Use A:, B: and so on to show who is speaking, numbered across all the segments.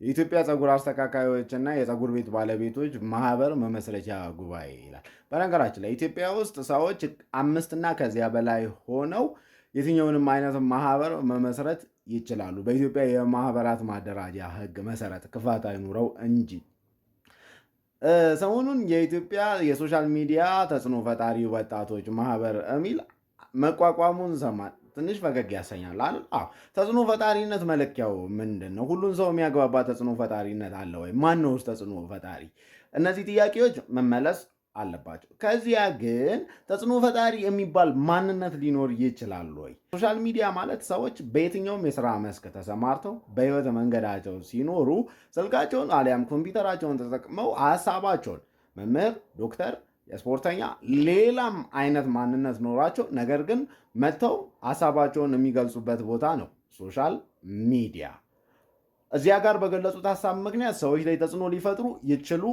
A: የኢትዮጵያ ፀጉር አስተካካዮች እና የፀጉር ቤት ባለቤቶች ማህበር መመስረቻ ጉባኤ ይላል። በነገራችን ላይ ኢትዮጵያ ውስጥ ሰዎች አምስትና ከዚያ በላይ ሆነው የትኛውንም አይነት ማህበር መመስረት ይችላሉ። በኢትዮጵያ የማህበራት ማደራጃ ሕግ መሰረት ክፋት አይኑረው እንጂ። ሰሞኑን የኢትዮጵያ የ social media ተጽዕኖ ፈጣሪ ወጣቶች ማህበር የሚል መቋቋሙን ሰማን። ትንሽ ፈገግ ያሰኛል አይደል? አዎ። ተጽዕኖ ፈጣሪነት መለኪያው ምንድን ነው? ሁሉን ሰው የሚያግባባ ተጽዕኖ ፈጣሪነት አለ ወይ? ማን ነው ተጽዕኖ ፈጣሪ? እነዚህ ጥያቄዎች መመለስ አለባቸው። ከዚያ ግን ተጽዕኖ ፈጣሪ የሚባል ማንነት ሊኖር ይችላል ወይ? Social media ማለት ሰዎች በየትኛውም የስራ መስክ ተሰማርተው በህይወት መንገዳቸው ሲኖሩ ስልካቸውን አሊያም ኮምፒውተራቸውን ተጠቅመው ሀሳባቸውን መምህር፣ ዶክተር፣ የስፖርተኛ፣ ሌላም አይነት ማንነት ኖሯቸው ነገር ግን መጥተው ሀሳባቸውን የሚገልጹበት ቦታ ነው social media። እዚያ ጋር በገለጹት ሀሳብ ምክንያት ሰዎች ላይ ተጽዕኖ ሊፈጥሩ ይችሉ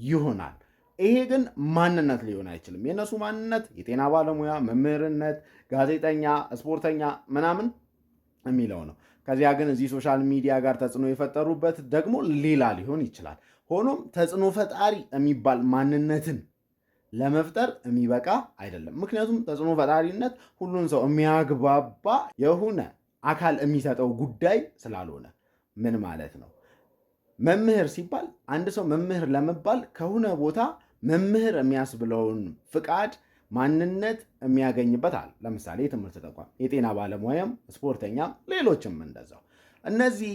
A: ይሆናል። ይሄ ግን ማንነት ሊሆን አይችልም። የእነሱ ማንነት የጤና ባለሙያ፣ መምህርነት፣ ጋዜጠኛ፣ ስፖርተኛ ምናምን የሚለው ነው። ከዚያ ግን እዚህ social media ጋር ተጽዕኖ የፈጠሩበት ደግሞ ሌላ ሊሆን ይችላል። ሆኖም ተጽዕኖ ፈጣሪ የሚባል ማንነትን ለመፍጠር የሚበቃ አይደለም። ምክንያቱም ተጽዕኖ ፈጣሪነት ሁሉን ሰው የሚያግባባ የሆነ አካል የሚሰጠው ጉዳይ ስላልሆነ። ምን ማለት ነው? መምህር ሲባል አንድ ሰው መምህር ለመባል ከሆነ ቦታ መምህር የሚያስብለውን ፍቃድ ማንነት የሚያገኝበት አለ። ለምሳሌ የትምህርት ተቋም፣ የጤና ባለሙያም፣ ስፖርተኛም፣ ሌሎችም እንደዛው። እነዚህ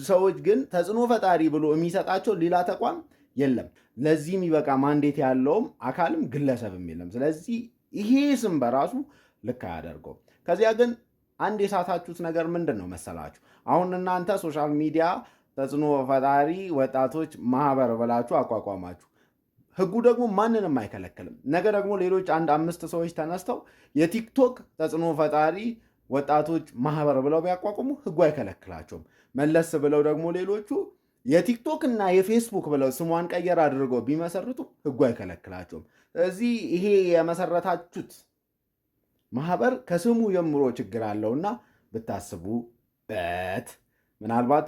A: ሰዎች ግን ተጽዕኖ ፈጣሪ ብሎ የሚሰጣቸው ሌላ ተቋም የለም። ለዚህ የሚበቃ mandate ያለውም አካልም ግለሰብም የለም። ስለዚህ ይሄ ስም በራሱ ልክ አያደርገውም። ከዚያ ግን አንድ የሳታችሁት ነገር ምንድን ነው መሰላችሁ? አሁን እናንተ social media ተጽዕኖ ፈጣሪ ወጣቶች ማህበር ብላችሁ አቋቋማችሁ። ህጉ ደግሞ ማንንም አይከለክልም። ነገ ደግሞ ሌሎች አንድ አምስት ሰዎች ተነስተው የቲክቶክ ተጽዕኖ ፈጣሪ ወጣቶች ማህበር ብለው ቢያቋቁሙ ህጉ አይከለክላቸውም። መለስ ብለው ደግሞ ሌሎቹ የቲክቶክ እና የፌስቡክ ብለው ስሟን ቀየር አድርገው ቢመሰርቱ ህጉ አይከለክላቸውም። ስለዚህ ይሄ የመሰረታችሁት ማህበር ከስሙ ጀምሮ ችግር አለውና ብታስቡበት፣ ምናልባት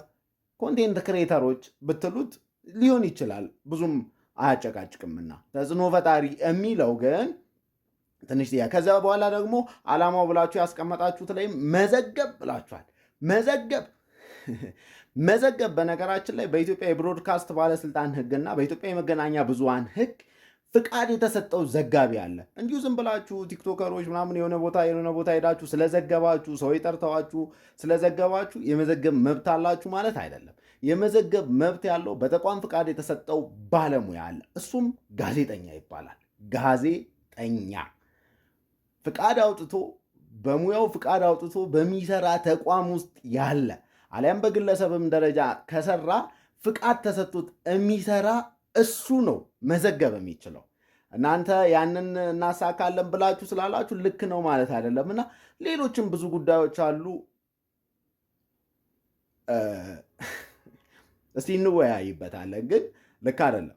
A: content creator ኦች ብትሉት ሊሆን ይችላል፣ ብዙም አያጨቃጭቅምና። ተጽዕኖ ፈጣሪ የሚለው ግን ትንሽ ጥያቄ። ከዚያ በኋላ ደግሞ ዓላማው ብላችሁ ያስቀመጣችሁት ላይ መዘገብ ብላችኋል። መዘገብ መዘገብ በነገራችን ላይ በኢትዮጵያ የብሮድካስት ባለስልጣን ሕግና በኢትዮጵያ የመገናኛ ብዙሃን ሕግ ፍቃድ የተሰጠው ዘጋቢ አለ። እንዲሁ ዝም ብላችሁ ቲክቶከሮች ምናምን የሆነ ቦታ ሄዳችሁ ስለዘገባችሁ፣ ሰው ጠርተዋችሁ ስለዘገባችሁ የመዘገብ መብት አላችሁ ማለት አይደለም። የመዘገብ መብት ያለው በተቋም ፍቃድ የተሰጠው ባለሙያ አለ። እሱም ጋዜጠኛ ይባላል። ጋዜጠኛ ፍቃድ አውጥቶ፣ በሙያው ፍቃድ አውጥቶ በሚሰራ ተቋም ውስጥ ያለ አሊያም በግለሰብም ደረጃ ከሰራ ፍቃድ ተሰጥቶት የሚሰራ እሱ ነው መዘገብ የሚችለው። እናንተ ያንን እናሳካለን ብላችሁ ስላላችሁ ልክ ነው ማለት አይደለም። እና ሌሎችም ብዙ ጉዳዮች አሉ። እስቲ እንወያይበታለን። ግን ልክ አይደለም።